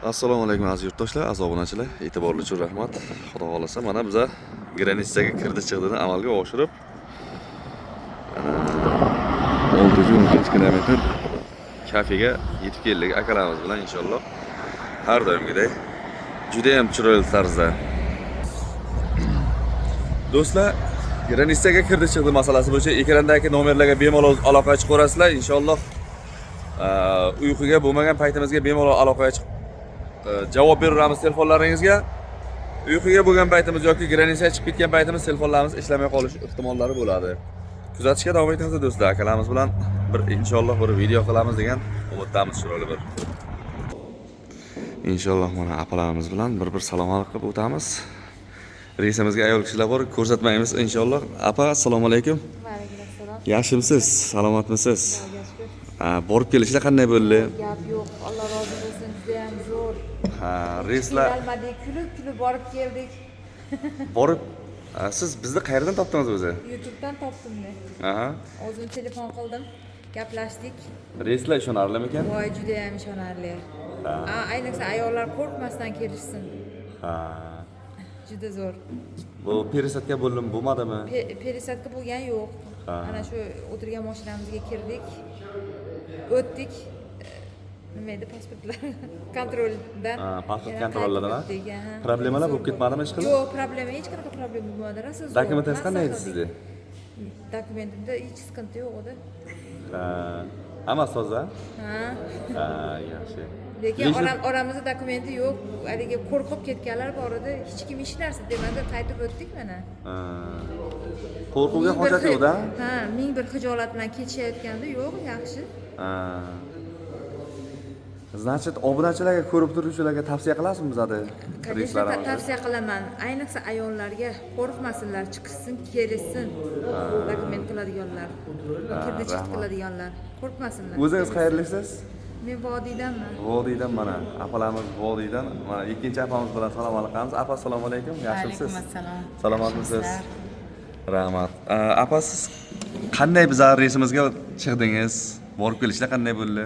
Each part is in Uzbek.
Assalomu alaykum, aziz yurtdoshlar, aziz obunachilar, e'tiborli uchun rahmat. Xudo xohlasa, mana biza граница ga kirdi chiqdini amalga oshirib, mana 612 kilometr kafega yetib keldik akalarimiz bilan inshaalloh. Har doimgidek juda ham chiroyli tarzda. Do'stlar, граница ga kirdi chiqdi masalasi bo'yicha ekrandagi nomerlarga bemalol aloqaga chiqaverasizlar. Inshaalloh uyquga bo'lmagan paytimizga bemalol aloqaga chiqib javob beraveramiz telefonlaringizga. Uyquga bo'lgan paytimiz yoki граница ga chiqib ketgan paytimiz telefonlarimiz ishlamay qolish ehtimollari bo'ladi. Kuzatishga davom etamiz, do'stlar. Akalarimiz bilan bir inshaalloh bir video qilamiz degan umiddamiz chiroyli bir. Inshaalloh mana apalarimiz bilan bir salom qilib o'tamiz. Reysimizga ayol kishilar bor, ko'rsatmaymiz inshaalloh. Apa, assalomu alaykum. Va alaykum assalom. Yaxshimisiz? Salomatmisiz? Xudoga shukur. Ha, borib kelishlar qanday bo'ldi? Gap yo'q. Alloh rozi bo'lsin, juda ham zo'r. Ha, reyslar Qiynalmadik, kulib kulib borib keldik. Borib, ha, siz bizni qayerdan topdingiz o'zi? YouTube'dan topdim men. O'zim telefon qildim, gaplashdik. Reyslar ishonarlimikan? Voy, juda ham ishonarli. Ayniqsa ayollar qo'rqmasdan kelishsin. Juda zo'r. Bu пересадка bo'ldimi, bo'lmadimi? Пересадка bo'lgani yo'q. Ana shu o'tirgan mashinamizga kirdik. O'tdik. Nima edi, pasportlar контроль dan. Ha, pasport Yana контроль lardan, qaytib ha? o'tdik, aha. Problemalar Zo'r bo'lib ketmadimi hech qilib? Yo'q, problema, hech qanaqa problema bo'lmadi. Rosa zo'r. Dokumentingiz Mazza qanday edi qildik. sizda? Dokumentimda hech siqinti yo'q edi. Ha, hammasi toza? Ha. Ha, yaxshi. Lekin Lekin- oramizda dokumenti yo'q, haligi qo'rqib ketganlar bor edi. Hech kim hech narsa demadi, qaytib o'tdik mana. Ha. Qo'rquvga Ming bir hojat yo'q-da? Ha, ming bir xijolat bilan ketishayotganda yo'q, yaxshi. Ha. Значит, obunachilarga, ko'rib turuvchilarga tavsiya qilasizmi bizani Конечно, reyslarimizni? Tavsiya qilaman. Ayniqsa ayollarga qo'rqmasinlar, chiqishsin, kelishsin. Dokument qiladiganlar, kirdi chiqdi Rahmat. qiladiganlar, qo'rqmasinlar. O'zingiz qayerliksiz? Men vodiydanman. Vodiydan mana, apalarimiz vodiydan. Mana ikkinchi apamiz bilan salom aqamiz. Apa, assalomu alaykum. Yaxshimisiz? Alaykum assalom. Salomatmisiz? Yaxshimisizlar? Rahmat. Apa, siz qanday bizlar reysimizga chiqdingiz? Borib kelishlar qanday bo'ldi?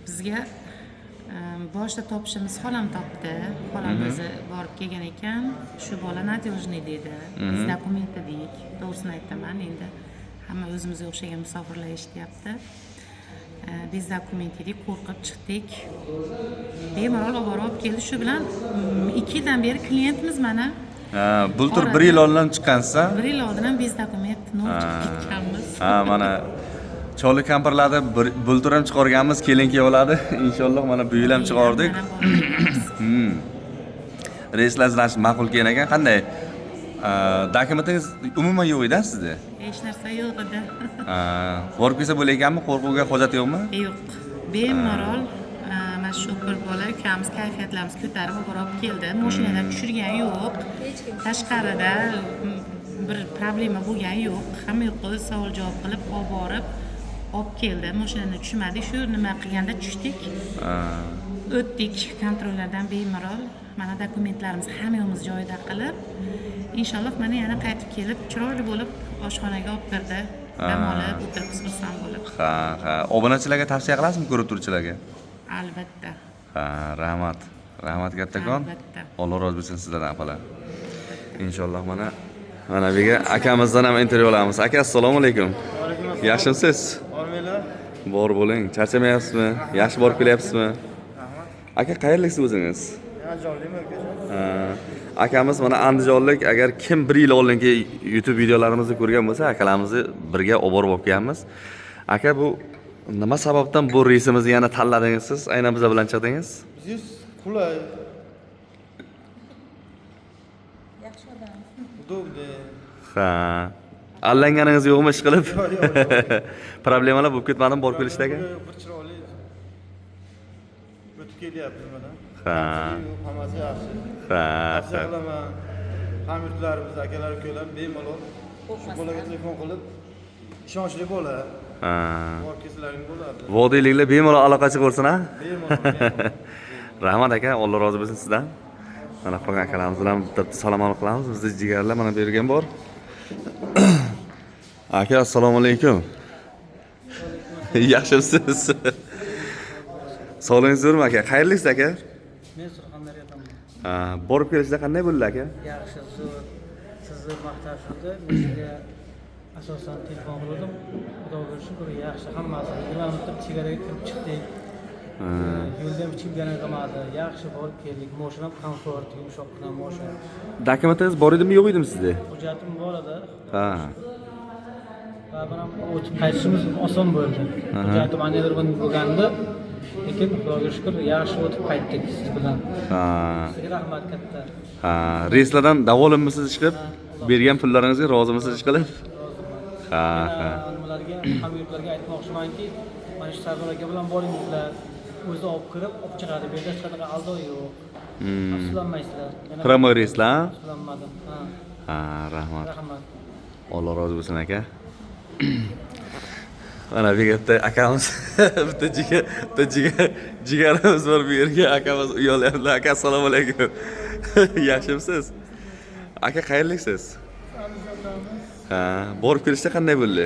Bizga boshida topishimiz xolam topdi. Xolam o'zi borib kelgan ekan. Shu bola надежный dedi. Biz dokument dedik. To'g'risini aytaman endi. Hamma o'zimizga o'xshagan musofirlar eshityapti. Без документ edik, qo'rqib chiqdik. Bemalol olib borib olib keldi. Shu bilan 2 yildan beri klientimiz mana. Ha, bultur bir yil oldin chiqqansiz, a? Bir yil oldin ham без документ nol chiqib ketganmiz. Ha, mana choli kampirlarni bultur ham chiqarganmiz, kelin kuyovlarni. Inshaalloh mana bu yil ham chiqardik. Mana borib kelganmiz. Reyslar, значит, ma'qul kelgan ekan. Qanday? Dokumentingiz umuman yo'q edi sizda? Hech narsa yo'q edi. Ha, borib kelsa bo'layotganmi? Qo'rquvga hojat yo'qmi? Yo'q, bemalol mana shu bir bola ukamiz kayfiyatlarimiz ko'tarib olib borib keldi. Mashinadan tushirgani yo'q. Hech kim. Tashqarida bir problema bo'lgani yo'q. Hamma yoqqa savol javob qilib olib borib olib keldi. Mashinadan tushmadik, shu nima qilganda tushdik, o'tdik контроль lardan bemalol. Mana dokumentlarimiz hamma yoqimiz joyida qilib, inshaalloh mana yana qaytib kelib, chiroyli bo'lib oshxonaga olib kirdi, dam olib o'tiribmiz xursand bo'lib. Ha. Obunachilarga tavsiya qilasizmi, ko'rib turuvchilarga? Albatta. Ha, rahmat. Rahmat kattakon. Albatta. Alloh rozi bo'lsin sizlardan, apalar. Inshaalloh mana bu yerga akamizdan ham intervyu olamiz. Aka, assalomu alaykum. Yaxshimisiz? Olmanglar. Bor bo'ling. Charchamayapsizmi? Yaxshi borib kelyapsizmi? Aka, qayerliksiz o'zingiz? Andijonlikmi, akajon? Ha, akamiz mana andijonlik. Agar kim bir yil oldingi YouTube videolarimizni ko'rgan bo'lsa, akalarimizni birga olib borib olib kelganmiz. Aka, bu nima sababdan bu reysimizni yana tanladingiz siz? Aynan bizlar bilan chiqdingiz? Bizga qulay, Yaxshi odam. Удобный. Ha. Allanganingiz yo'qmi ish qilib? Yo'q, yo'q. Problemalar bo'lib ketmadimi borib kelishdagi? Bir chiroyli o'tib kelyapmiz mana. Yo'q, hammasi yaxshi. Tavsiya qilaman. Hamyurtlarimiz, akalar, ukalar bemalol shu bolaga telefon qilib, ishonchli bola. Borib kelsalaring bo'ladi. Vodiyliklar bemalol aloqa chiqaversin, ha? Bemalol, bemalol. Rahmat, aka, Alloh rozi bo'lsin sizdan. Mana qolgan akalarimiz bilan bitta salom qilamiz. Bizda jigarlar mana bu yerga ham bor. Aka, assalomu alaykum. Yaxshimisiz? Sog'lig'ingiz zo'rmi, aka? Qayerlisiz, aka? Men Surxondaryodanman. Ha, borib kelishda qanday bo'ldi aka? Yaxshi, zo'r. Sizni maqtashildi. Men sizga asosan telefon qildim. Xudoga shukur, yaxshi hammasi. 20 minutda chegaraga kirib chiqdik. Yo'lda ham hech kim yana qilmadi. Yaxshi borib keldik. Moshinam komfort, yumshoqqina moshina. Dokumentingiz bor edimi, yo'q edimi sizda? Hujjatim bor edi. Ha. Baribir ham o'tib qaytishimiz oson bo'ldi. Hujjatim anilirgan bo'lgandi. Lekin Xudoga shukur, yaxshi o'tib qaytdik siz bilan. Ha. Sizga rahmat katta. Ha, reyslardan davolanmisiz chiqib? Bergan pullaringizga rozimisiz chiqilib? Roziman. Ha, ha. Nimalarga, hamyurtlarga aytmoqchimanki, mana shu Sardor aka bilan boringizlar. O'zi olib kirib, olib chiqadi. Bu yerda hech qanaqa aldov yo'q. Afsuslanmaysizlar. Yana Прямой reyslar? Afsuslanmadim. Ha, Ha, rahmat. rahmat. Alloh rozi bo'lsin aka. Mana bu yerda akamiz bitta jigar, bitta jigar, jigarimiz bor bu yerga akamiz uyalyaptilar. Aka, assalomu alaykum. Yaxshimisiz? Aka, qayerliksiz? Andijondanmiz. Ha, borib kelishda qanday bo'ldi?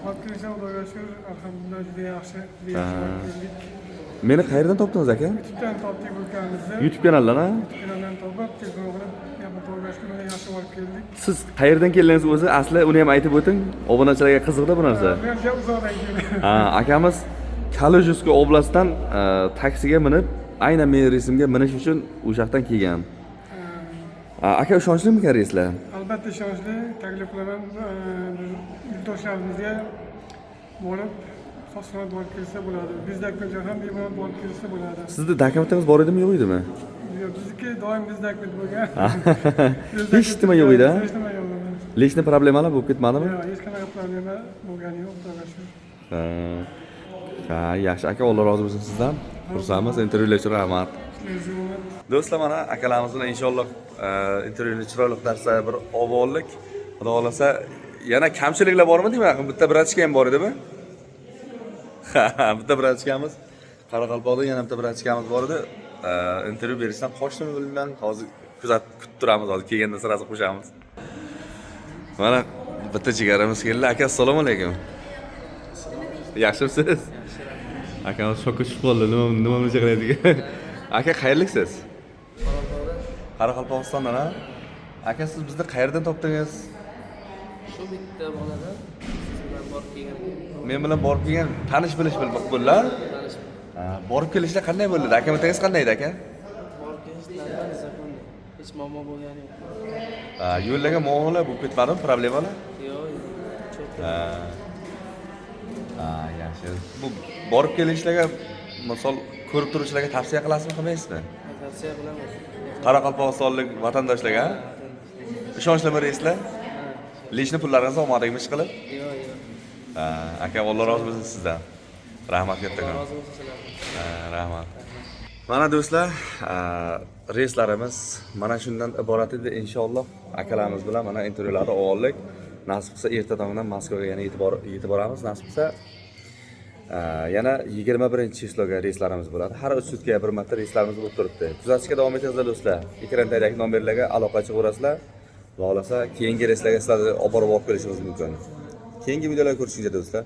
Borib kelishda Xudoga shukur, alhamdulillah juda yaxshi, juda yaxshi borib keldik. Meni qayerdan topdingiz aka? YouTube'dan topdik bu ukamizni. YouTube kanaldan, ha? Kanaldan topib, telefon qilib, gapirib Xudoga shukur, mana yaxshi borib keldik. Siz qayerdan keldingiz o'zi? Asli uni ham aytib o'ting. Obunachilarga qiziqda bu narsa. Bu ham uzoqdan keldik. Ha, akamiz Kalujskiy oblastdan taksiga minib, aynan meni reysimga minish uchun o'sha yoqdan kelgan. Ha, aka, ishonchlimikan reyslar? Albatta ishonchli, taklif qilaman biz yurtdoshlarimizga borib, sog' salomat borib kelsa bo'ladi. Biz dokumentlar ham bemalol borib kelsa bo'ladi. Sizni dokumentingiz bor edimi, yo'q edimi? Yo'q, bizniki doim biz dokument bo'lgan. Biz Hech nima yo'q edi, ha? Hech nima yo'q edi. Личный problemalar bo'lib ketmadimi? Yo'q, hech qanaqa problema bo'lgani yo'q, Xudoga shukur. Ha. Ha, yaxshi aka, Alloh rozi bo'lsin sizdan. Xursandmiz, intervyular uchun rahmat. Ishlarыңizga omad. Do'stlar, mana akalarimiz bilan inshaalloh intervyuni chiroyli tarzda bir olib oldik. Xudo xohlasa, yana kamchiliklar bormi deyman? Bitta братишка ham bor edimi? Ha, bitta братишка miz Qoraqalpoqda yana bitta братишка miz bor edi. Intervyu berishdan qochdimi bilmayman. Hozir kuzatib kutib turamiz, hozir kelganda sirasi qo'shamiz. Mana bitta jigarimiz keldi. Aka, assalomu alaykum. Yaxshimisiz? Akamiz shokka tushib qoldi. Nima nima buncha qilayotgan? Aka, qayerliksiz? Qoraqalpog'istondan, ha? Aka, siz bizni qayerdan topdingiz? Shu bitta boladan siz bilan borib kelgan ekan. Men bilan borib kelgan tanish bilish bo'ldilar. Tanish. Ha, borib kelishda qanday bo'ldi? Dokumentingiz qanday edi, aka? Borib kelish нормально, законно. Hech muammo bo'lgani yo'q. Ha, yo'llarga muammolar bo'lib ketmadimi, problemalar? Yo'q, yo'q. Cho'tka. Ha. Ha, yaxshi. Bu borib kelishlarga misol ko'rib turuvchilarga tavsiya qilasizmi, qilmaysizmi? Tavsiya qilaman. Qoraqalpog'istonlik vatandoshlarga ishonchlimi reyslar? Лишний pullaringizni olmadingmi ish qilib? Yo'q, yo'q. Ha, aka, Alloh rozi bo'lsin sizdan. Rahmat kattakon. Rozi bo'lsin sizlardan. Ha, rahmat. Mana do'stlar, reyslarimiz mana shundan iborat edi inshaalloh. Akalarimiz bilan mana intervyularni oldik. Nasib qilsa erta tongdan Moskvaga yana yetib boramiz. Nasib qilsa yana 21-число ga reyslarimiz bo'ladi. Har 3 sutka bir marta reyslarimiz bo'lib turibdi. Kuzatishga davom etingizlar do'stlar. Ekran tagidagi nomerlarga aloqa chiqaverasizlar. Xudo xohlasa keyingi reyslarga sizlarni olib borib olib kelishimiz mumkin. Keyingi videolarda ko'rishguncha do'stlar.